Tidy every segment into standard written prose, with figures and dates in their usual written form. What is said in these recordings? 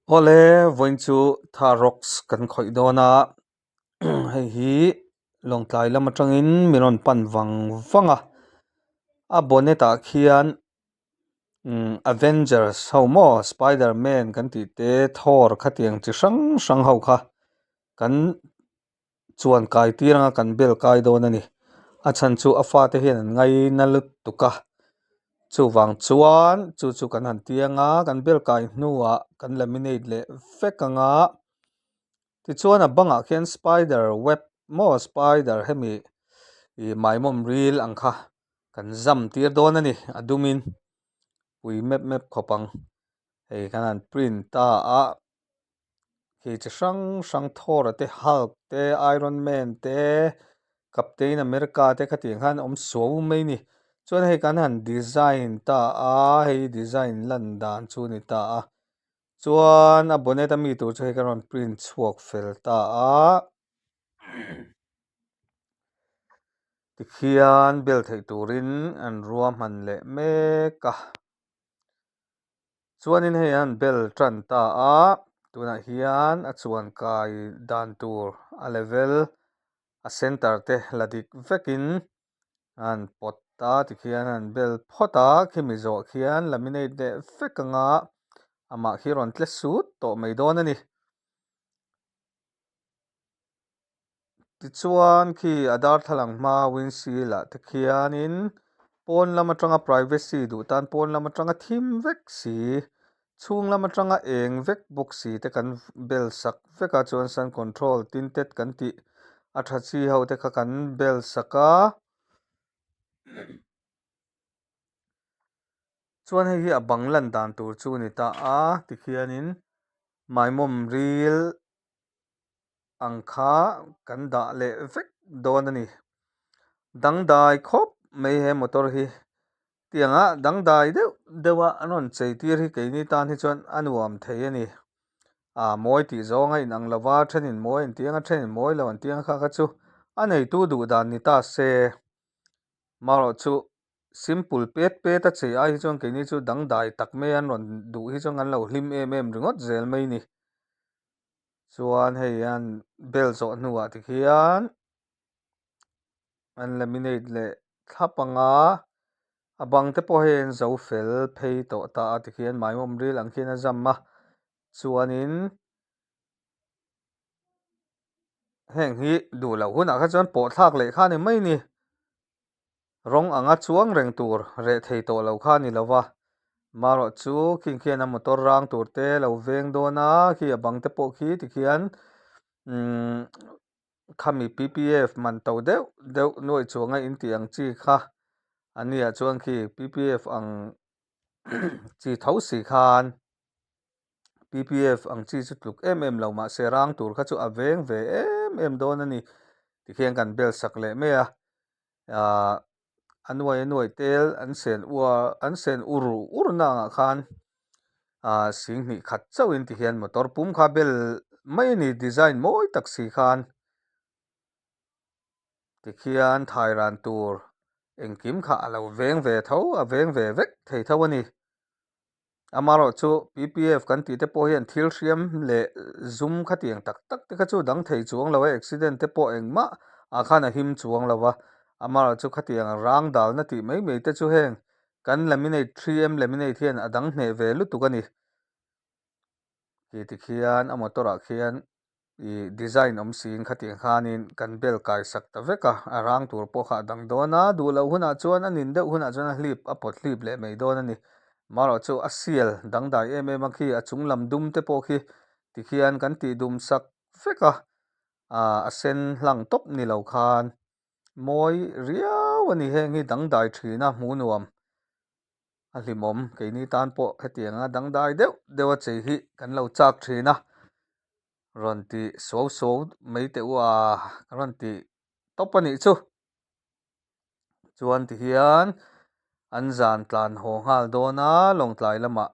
Awle vawiin chu tha rocks kan khawih dawn a hei hi lawngtlai lam atangin min rawn pan vang vang a a bonnet ah khian umm avengers ho maw spider man kan tih te thor khatiang chi hrang hrang ho kha kan chuan kai tir anga kan bel kai dawn a ni a chhan chu a fate hian an ngaina lutuk a chuvang chuan chu chu kan han tiang a kan bel kai hnuah kan laminate leh vek anga tichuan a bangah khian spider web maw spider hemi ih maimawm ril ang kha kan zam tir dawn a ni a dumin pui mep mep khawp ang hei kan han print ta a. Khi chi hrang hrang Thor te Hulk te Iron Man te Captain America te khatiang khan awm suau mai a ni. Chuan hei kan han design ta a hei design lan dan chu a ni ta a. Chuan a bonnet a mi tur chu hei kan rawn print chhuak fel ta a. Tikhian bel theih turin an ruahman leh mek a. Chuanin hei an bel tan ta a, tunah hian a chuan kai dan tur a level a center te la dik vekin an pawt ta tikhian an bel phawt a, khimi zawh khian laminate leh vek anga amah khi rawn tle sut tawh mai dawn a ni. Tichuan khi a darthlalang hma windshield ah te khianin pawn lam atanga privacy duh tan pawn lam atanga thim vek si chhung lam atanga eng vek bawk si te kan bel sak vek a chuan sun control tinted kan tih a tha chi ho te kha kan bel sak a. Chuan hei hi a bang lan dan tur chu a ni ta a tikhianin maimawm ril ang kha kan dah leh vek dawn a ni. Dangdai khawp mai he motor hi tianga dangdai deuh deuh a an rawn chei tir hi keini tan hi chuan a nuam thei a ni. Aa mawi tih zawng a inang lo va, thenin mawi an tiang a, thenin mawi lo an tiang kha kha chu a neitu duh dan ni ta se. Marawh chu simple pet pet a chei ai hi chuan keini chu dangdai tak mai an rawn duh hi chuan kan lo hlim em em ringawt zel mai ni. Chuan hei an bel zawh hnuah tikhian an laminate leh thlap anga a bang te pawh hei an zo fel phei tawh ta a tikhian maimawm ril ang khian a zam a chuanin heng hi duh loh hunah kha chuan pawh thlak leh kha a ni mai a ni. Rawng anga chuang reng tur reh thei tawh lo kha a ni lo va, marawh chu khing khian a motor rang tur te lo veng dawn a, khi a bang te pawh khi tikhian umm khami PPF man to deuh deuh nuaih chuanga in tih ang chi kha a nia chuan khi PPF ang chi tho si khan PPF ang chi chu tluk em em lo mahse rang tur kha chu a veng ve em em dawn a ni tikhian kan bel sak leh mai a. Ahh a nuai a nuai tel an sen ua an sen ur ur na angah khan ahh sing hnih khat chauh in tihian motor pum kha bel mai a ni design mawi tak si khan tikhian thai ran tur engkim kha a lo veng ve tho a veng ve vek thei tho a ni. Amaherawh chu PPF kan tih te pawh hian thil hriam leh zum khatiang tak tak te kha chu dang thei chuang lo a, accident te pawh engmah ah khan a him chuang lo a. Amaherawh chu khatiang rang dalna tih mai mai te chu heng kan laminate 3M laminate hian a dang hneh ve lutuk a ni. Ti tikhian a motor ah khian Ih design awm siin khatiang khanin kan bel kai sak ta vek a, a rang tur pawh kha a dang dawn a, duh loh hunah chuan a nin deuh hunah chuan a hlip a pawt hlip leh mai dawn a ni. Marawh chu a sial dangdai em em a khi a chung lam dum te pawh khi tikhian kan tih dum sak vek a, ah a sen hlang tawp ni lo khan mawi riau a ni heng hi dangdai thin a hmuh nuam a hlimawm keini tan pawh hetianga dangdai deuh deuh a chei hi kan lo chak thin a. Rawn ti suau suau mai teh u a, ka rawn ti tawp a nih chu. Chuan tihian an zan tlan haw nghal dawn a, Lawngtlai lamah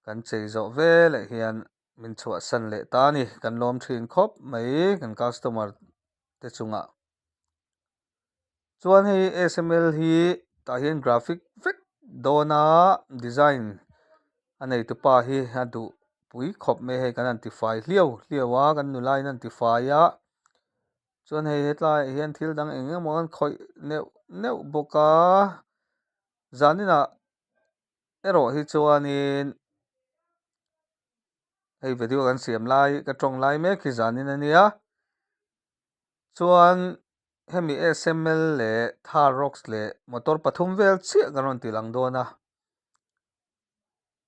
kan chei zawh veleh hian min chhuahsan leh ta a ni. Kan lawm thin khawp mai kan customer te chungah. Chuan hei SML hi tah hian graphic vek dawn a design a neitupa hi a duh. pui khawp mai hei kan han ti fai hliau hliau a kan nula in a han ti fai a chuan hei hetlaiah hian thil dang eng emaw an khawih neuh neuh bawk a zaninah erawh hi chuanin hei video kan siam lai ka tawng lai mek hi zanin a nia chuan hemi sml leh thar rocks leh motor pathum vel chiah kan rawn ti lang dawn a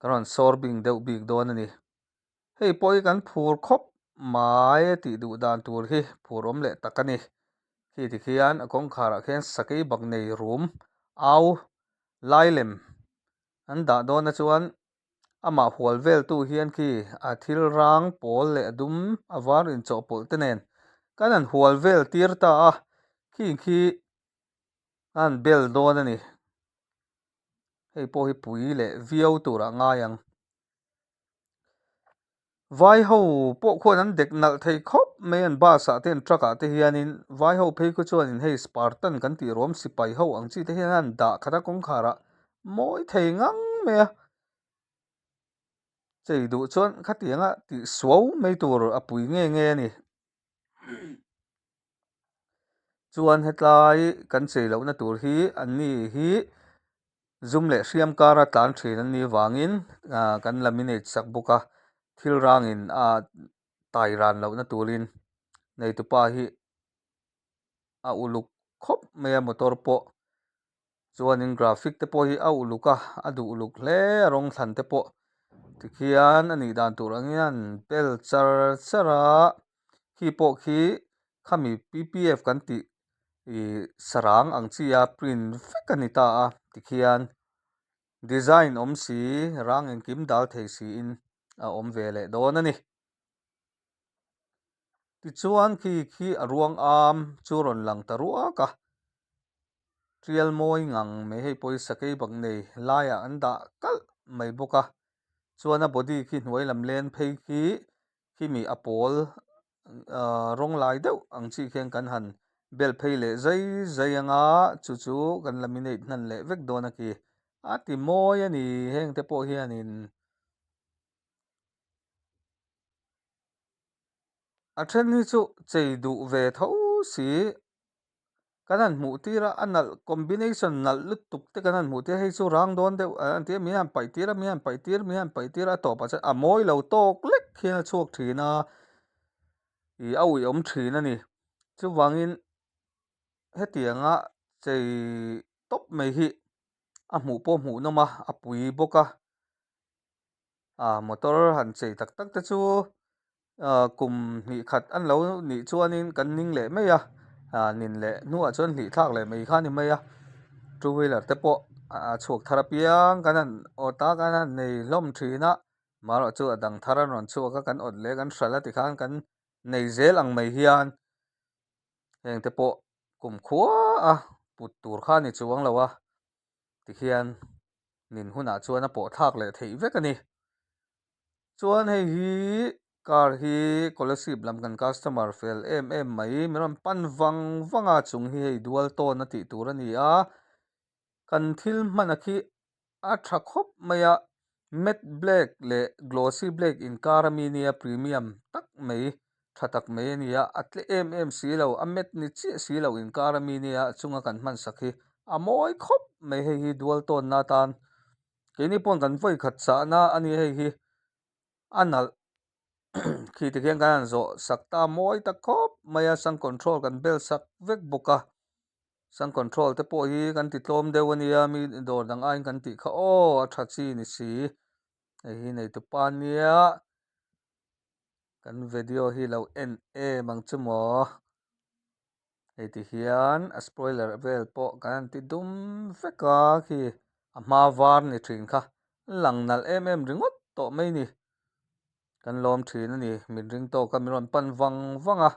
kan rawn sawr bing deuh bik dawn a ni hei pawh hi kan phur khawp mai a tih duh dan tur hi phur awm leh tak a ni khi tikhian a kawngkhar ah khian sakei bak nei rum au lai lem an dah dawn a chuan Amah hual veltu hian khi a thil rang pawl leh a dum a var inchawhpawlh te nen kan han hual vel tir ta a, khing khi a han bel dawn a ni. Hei pawh hi pui leh viau turah ngai ang. Vai ho pawh khuan an dek nalh thei khawp mai an bus ah te an truck ah te hianin vai ho phei khu chuanin hei Spartan kan tih ruam sipai ho ang chi te hian an dah khat a kawngkhar ah mawi thei ngang mai a chei duh chuan khatiang a tih suau mai tur a pui nge nge a ni. Chuan hetlai kan chei lohna tur hi an ni hi zum leh hriam kara tlan thin an nih vangin kan laminate sak bawk a, thil rangin a tai ran lohna turin neitupa hi a uluk khawp mai a motor pawh. Chuanin graphic te pawh hi a uluk a, a duh uluk hle a rawng thlan te pawh tikhian a nih dan tur ang hian bel char char a, khi pawh khi khami P_P_F kan tih ih sarang ang chi a print vek a ni ta a tikhian design awm si rang engkim dal thei siin a awm ve leh dawn a ni. Tichuan khi khi a ruang am chu rawn lang ta ruak a, tial mawi ngang mai hei pawisa kei bak nei laiah an dah kalh mai bawk a, chuan a body khi hnuai lam len phei khi khimi a pawl ahh rawng lai deuh ang chi khian kan han bel phei leh zai zai anga chu chu kan laminate hnan leh vek dawn a ki a ti mawi a ni heng te pawh hianin. A then hi chu chei duh ve tho si kan han hmuh tir a a nalh combination nalh lutuk te kan han hmuh tir a hei chu rang dawn deuh an ti a min han paih tir a min han paih tir min han paih tir a tawpah chuan a mawi lo tawk lek hian a chhuak thin a ih a uiawm thin a ni chuvangin hetianga chei tawp mai hi a hmuh pawh hmuh nawm a a pui bawk a. Ah motor han chei tak tak te chu ah kum hnih khat an lo nih chuanin kan ning leh mai a ah nin leh hnuah chuan hlih thlak leh mai kha a ni mai a two wheeler te pawh a chhuak thar apiang kan han awt a kan han nei hlawm thin a marawh chu a dang thar an rawn chhuak a kan awt leh kan hralh a tikhan kan nei zel ang mai hian heng te pawh kum khua a put tur kha a ni chuang lo a. Tikhian nin hunah chuan a pawh thlak leh theih vek a ni. Chuan hei hi car hi Kolasib lam kan customer fel em em mai min rawn pan vang vang a chung hi hei dual tawn a tih tur a ni a. Kan thil hman a khi a tha khawp mai a matte black leh glossy black inkar ami nia premium tak mai tha tak mai a ni a, a tle em em si lo, a met ni chiah si lo inkar ami nia a chunga kan hman sak hi a mawi khawp mai hei hi dual tawnna atan keini pawn kan vawi khat chahna a ni hei hi a nalh khi ti khian kan han zawh sak ta mawi ta khawp mai a sun control kan bel sak vek bawk a sun control te pawh hi kan ti tlawm deuh a nia mi dawr dang aiin kan tih kha aw a tha chi ni si hei hi nei tupa nia. Kan video hi lo en em ang chu maw? Hei ti hian a spoiler vel pawh kan han ti dum vek a khi a hma var ni thin kha lang nalh em em ringawt tawh mai ni. Kan lawm thin a ni min ring tawk a min rawn pan vang vang a.